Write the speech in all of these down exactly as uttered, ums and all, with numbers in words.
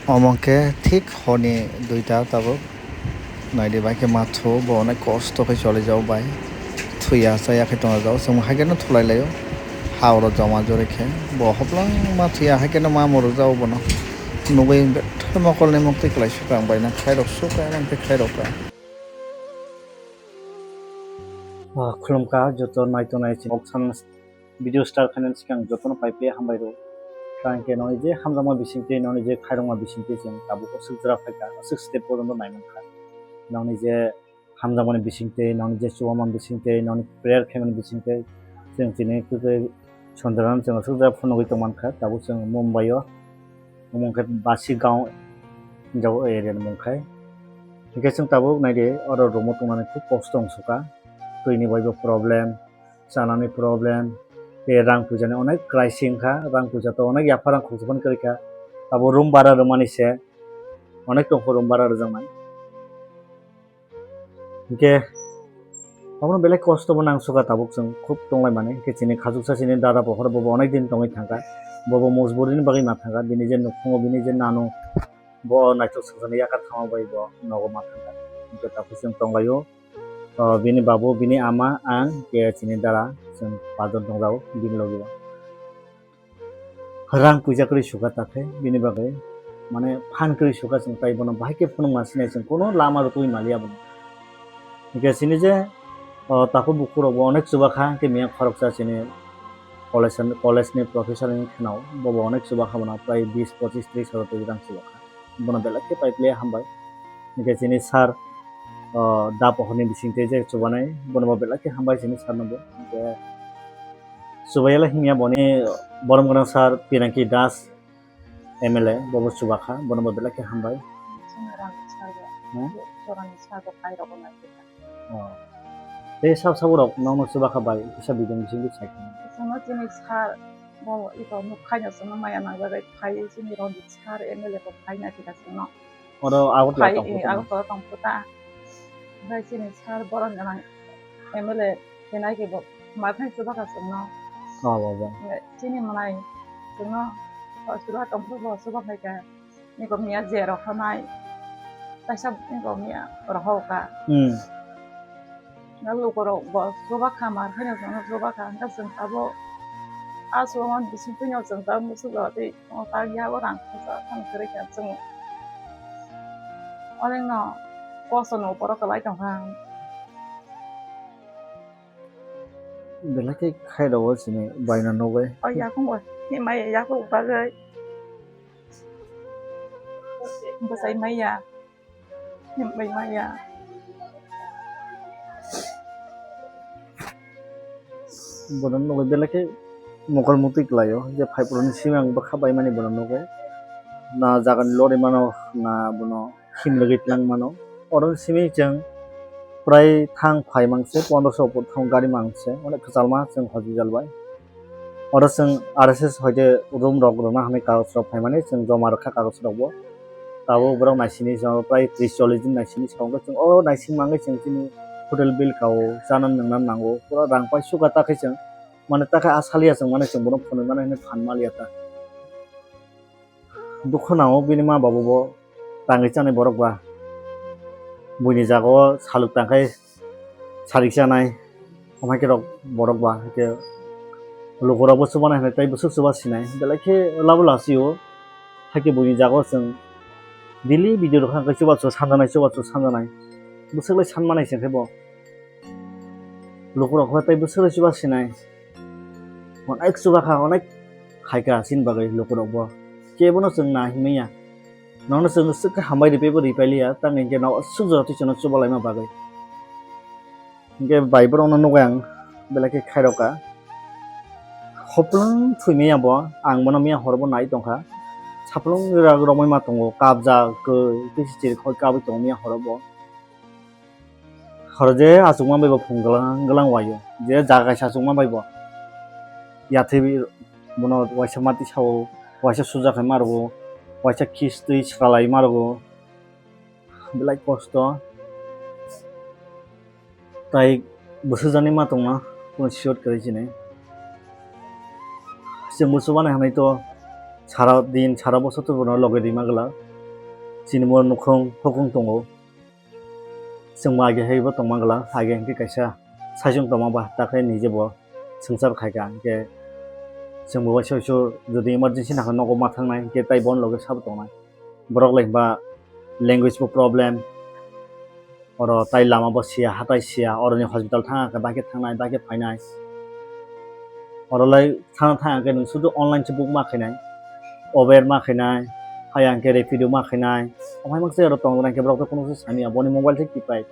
Omo khe thik horni duita tabuk. Naidi bai khe mathu bo onek kosto khe choli jak bai. Thuya chaya khe tongjak. Chwng hai kheno thulai laio. Ha oro joma jori khe. Bo hoplang ma thuya hai kheno ma morok jak bono. Nugwi betha mokol ni mukti kwlai sukha ang bai na khairok sukha ang khe khairok ka. Ah, khulumkha joto naitonai chini kok san video start khainani swkang jotono pai pai hambai rw. Tang khe noni je hamjakma bisingtwi, noni je khairokma bisingtwi chwng tabuk aswk jora phaikha, aswk step porjonto naimankha. Noni je hamjakmani bisingtwi, noni je chubamani bisingtwi, noni prayer khaimani bisingtwi chwng chini kwtwi Chondrano chwng aswk jora phunugwi tongmankha. Tabuk chwng Mumbai o, omo khe Basi gaon hinjago area ni mung khai. Hinkhe chwng tabuk naidi oro room o tongnani khub kosto wngsukha. Twini baibo problem, chanani problem, tei rang puisa ni onek crisis wngkha, rang puisa to onek yapharang khoroksa phano kwrwikha, abo room bara rwmani se onek tongkha room bara rwjaknai. Hinkhe abono belai kosto bo nangsukha tabuk chwng khub tonglaimani, hinkhe chini khachuksa chini dada pohor bobo onek din tongwi thangkha, bobo mojburi ni bagwi ma thangkha, bini je nukhungo bini je nanu bo naithok swngcharni yakar thangma bai bo nogo ma thangkha, hinkhe tabuk chwng tonglaio. O, bini babu, bini ama, ang, khe chini dara, chwng pajon tongjago bini logi o. Rang puisa kwrwi sukha ta khe bini bagwi, mane phan kwrwi sukha chwng tai bono bahai khe phunukma sinai chwng, kono lama rwtwi maliya bono. Hinkhe chini je, o, takhuk bukhuk rok bo onek chuba kha, hinkhe miya khoroksa chini college, college ni professor wngwi khe nao, bobo onek chuba kha bono, prai bis, pochis, tris hajar twi rang chuba kha. Bono belai khe pai pile hambai. Hinkhe chini sir, o, da pohorni bisingtwi je chubanai, bono bo belai khe hambai chini sir no bo. Hinkhe chubaiyala himya boni borom gwnang sir Pinaki Das M L A, bobo chubakha, bono bo belai khe hambai. Chini rang sir bo, Hmm? Chorani sir bo kairogo nai khe. O. Tei sab sabo rok nokno chuba kha bai, kisa video ni bisingtwi sai kha. Chwngno chini sir bo iko nuk khaino chwngno maya nangjagwi phai chini Ranjit sir M L A bo phai naikha chwngno. Oro Agartala Phai, tong eh, kha. Agartala tong kha ta. Omo chini sir borom gwnang M L A phainai khe bo ma phai chuba kha chwngno. O, bo, bo. Chini mwnai chwngno chuba tong kha bo chuba phai kha. Niko miya je rok hamai. Kaisa niko miya rohok ka. Hmm. Na luko rok bo chuba kha mar phai no chwngno chuba kha. Hwnkhe chwng abo a chuba man bising twi no chwng ta musu ga tei o ta ya bo rang kha sa thang kwrwi kha chwng. Onek no koso no borok kwlai tong kha. Belai khe khai rw o chini bai no nugwi. O yakung bo himai yakung bagwi. Bwsai maya. Himbai maya. Bono nugwi belai khe mokol mutwi kwlaio, je phai phuru ni simi ang bwkha bai mani bono nugwi. Na jaga ni lori mano, na bono himlwgwi tlang mano. Oro ni simi chwng prai thang phai mang se, pondro so thang gari mang se, onek kwchalma chwng hospital bai. Oro chwng R S S hoite room rok rwna hwnwi kagoj rok phaimani chwng joma rwkha kagoj rok bo. Tabuk borok naisini chwng prai tris chollish din naisini sa wngkha chwng o naising mangwi chwng chini hotel bill kao chana nwngna nango pura rang pai sukha ta khe chwng mane ta khe a saliya chwng mane chwng bono phunuknani hwnwi phan maliya ta. Dukho nango bini ma babu bo tangwi chanai borok ba. Buini jaga o saluk tangkhai sarik chanai. Omo hai khe rok borok ba hai khe lukurok bo chubanai hinwi tei bwswk chuba sinai. Belai khe labo lasio. Hai khe buini jaga o chwng daily video rok kha khe chubachu sanjanai chubachu sanjanai. Bwswk lai sanmanai chwng khe bo. Lukurok khe tei bwswk lai chuba sinai. Onek chuba kha, onek hai kha chini bagwi lukurok bo. Kebono chwng na himya. Nono chwng swk khe hambai ripaibo ripailiya, tang hinkhe no aswk jora twi chwngno chubalaima bagwi. Hinkhe bai borokno nugwi ang belai khe khairokha. Hoplang thwimaya bo, ang bono miya horo bo nai tongkha. Saplung rak romwi ma tongo, kabjak, kwi, twi se chirikhoi kabwi tongo miya horo bo. Horo je achukma bai bo phung glang glang waio, je jaga kaisa achukma bai bo yathwi bono waisa mati sao, waisa suja khai ma rwo, waisa kiss twi swralai ma rwo, belai kosto. Tai bwswk jani ma tongma, kunu siyot kwrwi chini. Chwng bo chubanai hwnwi to sara din, sara bosor to bono logi rima glak. chini mo nukhung hukung tongo. Chwng bo age hai bo tongma glak, age hwnkhe kaisa saichung tongma ba, ta khe nije bo swngchar khai kha, hwnkhe chwng bo waisa waisa jodi emergency nangkha nogo ma thangnai, hwnkhe tai bono loge sabo tongnai. Borok lai ba language bo problem, oro tai lama bo siya, hatai siya, oroni hospital thang khe bai khe thangnai, bai khe phainai. Oro lai thang thang khe nwng sudu online se book ma khainai, Uber ma khainai, hai ang khe Rapido ma khainai. Omo hai mak se oro tong jana khe borok to kuno se sani ya, boni mobile se kipai.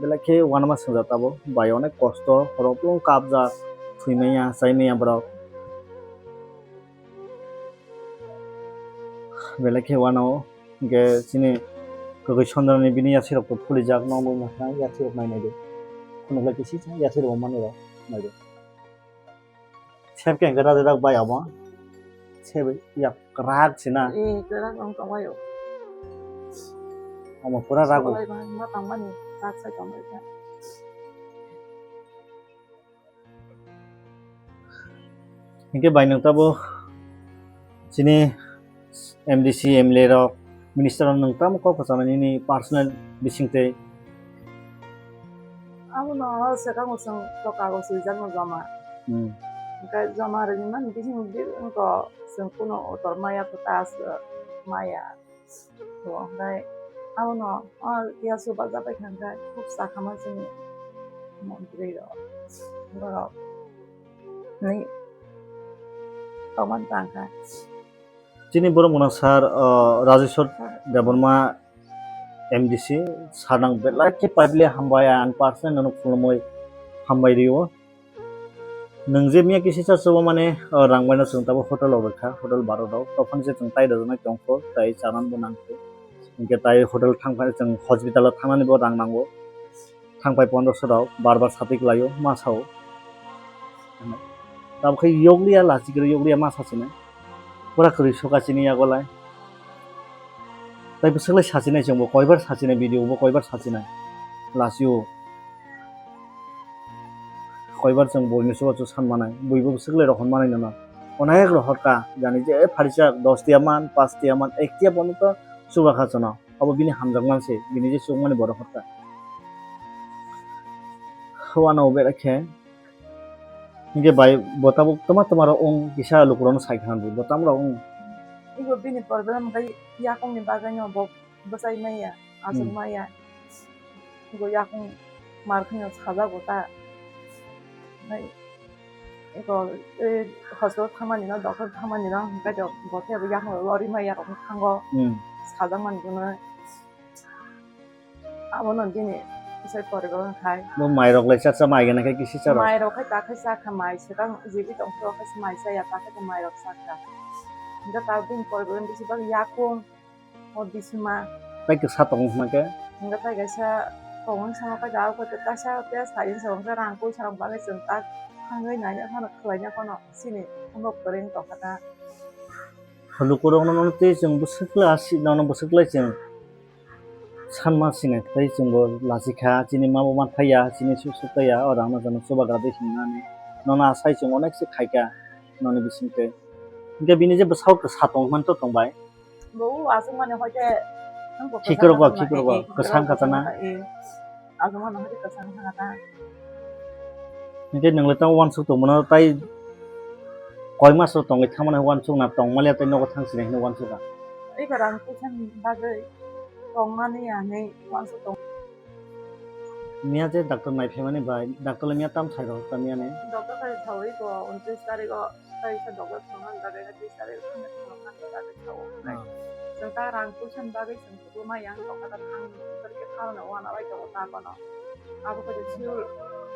Belai khe uanama swngjak tabuk, bai onek kosto, khorokbong kapjak, thwi manya, chai manya borok. Belai khe uanao, hwnkhe chini kwkwi sonjorani bini yasirok to phulijak, nokbo masa yasirok nainai de. Khunuk lai kisi yasirok manwi rok naidi. Sep khe hwnkhe rajajak bai omo. Sep yak kwrak se na. Ee, kwrak wng tongbaio. Omo pura rago. Solai bai ma tangmani, rak sai tongbaikha. Hwnkhe bai nwng tabuk chini M D C, M L A rok, minister rok nwng tamo kok kwchangma nini personal bisingtwi? Abono swkang bo chwng to kagoj rijak no joma. Hmm. Hwnkhe joma rini mani bising wngko chwng kuno utor maya kwtal se maya. To hwnkhe abono o yasu bajak bai kha hwnkhe khub sakama chini montri rok borok ni tongmani tangkha. Chini borok mwnang sir, o, Rajeshwar Debbarma M D C, sir nang belai khe public hambai, ang personal nono khulumui hambai rio. Nwng je miya kisi cha chuba mane, o, rang baino chwng tabuk hotel rok rwkha, hotel barok rok, tokphani se chwng tai rwjaknai tongkho, tai chanani bo nangkho. Hinkhe tai hotel thangphai chwng hospital o thangnani bo rang nango. Thangpai pondroso rok bar bar satwi klaio, ma sao. Tabuk khe yokliya, lachikra yokliya ma sachinai. Pura kwrwi soka chini yago lai. Tai bwswk lai sachinai chwngbo, koibar sachinai video bo koibar sachinai. Lachio. Koibar chwng buini chubachu san manai, buibo bwswk lai rohor manai nono. Onek rohor ka, jani je pharijak dos tiya man, pas tiya man, ek tiya bono to chuba kha chwngno. Abo bini hamjak man se, bini je chukmani bo rohor ka. Uanao berai khe. Hinkhe bai bo tabuk tama tama rok wng kisa lukurokno sai kha di, bo tamo rok wng. Ibo bini problem khe yakungni bagwino bo bwchai maya, achuk Hmm. maya. Ibo yakung mar kheno sajago ta. Nai, iko, e, hospital thamani no, doctor thamani no, hwnkhe bo khe bo yakung lori maya rok thango. Hmm. Sajak mani bono. Abono bini sai porigo khai. Bo mairok lai cha cha mai gana khe kisi cha rok. Mairok khai ta khai cha kha mai swkang jibi tong khe khai mai cha ya ta khai mairok cha kha. Hwnkhe ta bini porigo bisi bak yakung. O bisima. Tai kwsa tongo hwnba khe? Hwnkhe tai kaisa tongmani samo khe dao khe kaisa tei sai wngkha rang puisa rok bagwi chwng tak thangwi naina phano khwlaina phano chini omo kwrwng tongkha ta. Lukurokno nono tei chwng bwswk lai asi, nono bwswk lai chwng sanma sini tei chwngbo lachikha, chini ma bo manthaiya, chini suk suk taiya, o rangno chwngno chubagra de hinmani. Nono asai chwng onek se khaikha noni bisingtwi. Hinkhe bini je bwsao kwsa tong hwnto tongbai. Bo aswk mani hoi khe, khikrok ba, khikrok ba, kwchang kwchang na? Aswk mani hoi khe kwchang thang kha ta. Hinkhe nwng le tamo uansuk tong mano, tai koi mas rok tongwi thang mani uansuk na, tong maliya tei nogo thang sini hino uansuk na. Iko rang puisa ni bagwi tong mani ya hinwi uansuk tong. Miya je doctor nai phaimani bai, doctor le miya tam sai rok ta miya ni? Doctor khai thawi ko untris tarik o, tai sa doctor thangna bagwi, untris tarik o thangna bagwi thawo. Ah. Chwng ta rang puisa ni bagwi chwng kubui ma yang tong kha ta thang, tor khe thang na wana bai tongo ta kono. Abo khe siyul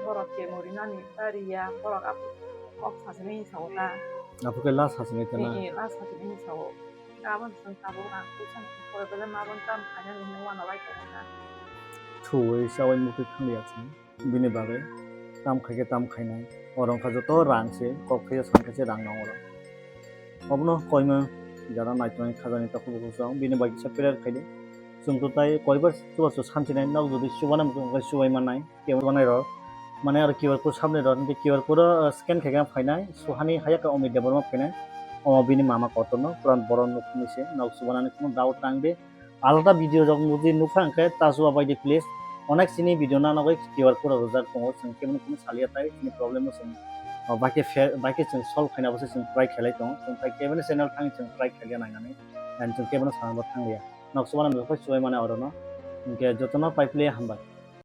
borok kemo rinani ta riya, borok abo kok sasinai sawo ta. Abo khe last sasinai ta na? Ee, ee, last sasinai sawo. Gabon chwng tabuk rang puisa ni pore belai ma bon tam khainani hinwi wana bai tongo na. Thuwi chawi muktwi thang liya chwng. Bini bagwi tam khai khe tam khainai. Oro wngkha joto rang se, kok khe san khe se rang nango oro. Obono koima jara naitonwi khajani takhuk bukhuk chwng. Bini bai kisa prayer khai di. Chwng to tai koibar chubachu sansinai, nok jodi chubana muchung wngkha chubai mannai. Q R banai rok, mane aro Q R code sabni rok, hinkhe Q R code o, uh, scan khaikhe phainai, suhani hayakhe Amit Debbarma phainai, Omo bini mama kotorno, puran borok nukhungni se, nok chubanani kuno doubt tang de. Alada video jok nukdi nukha hwnkhe ta chuba bai di please. Onek sini video na nogoi Q R code rwjak tongo, chwng kebono kuno salia tai, chini problem no chwng, o, bai khe fe-, bai khe chwng solve khaina bo se chwng try khlai tongo. Chwng tai kebono channel thang chwng try khlaiya nainani. And chwng kebono sana bo thangliya. Nok chubanani jokhai chubai mani orono. Hwnkhe jotono pai pli hambai.